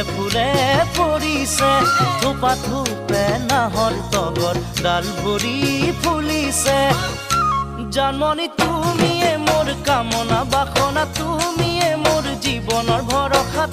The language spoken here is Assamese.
ফুলে ফুলে পৰিছে, থোপা থোপে নাহৰ তগৰ ডাল ভৰি ফুলিছে। জানমণি তুমিয়ে মোৰ কামনা বাসনা, তুমিয়ে মোৰ জীৱনৰ ভৰসা।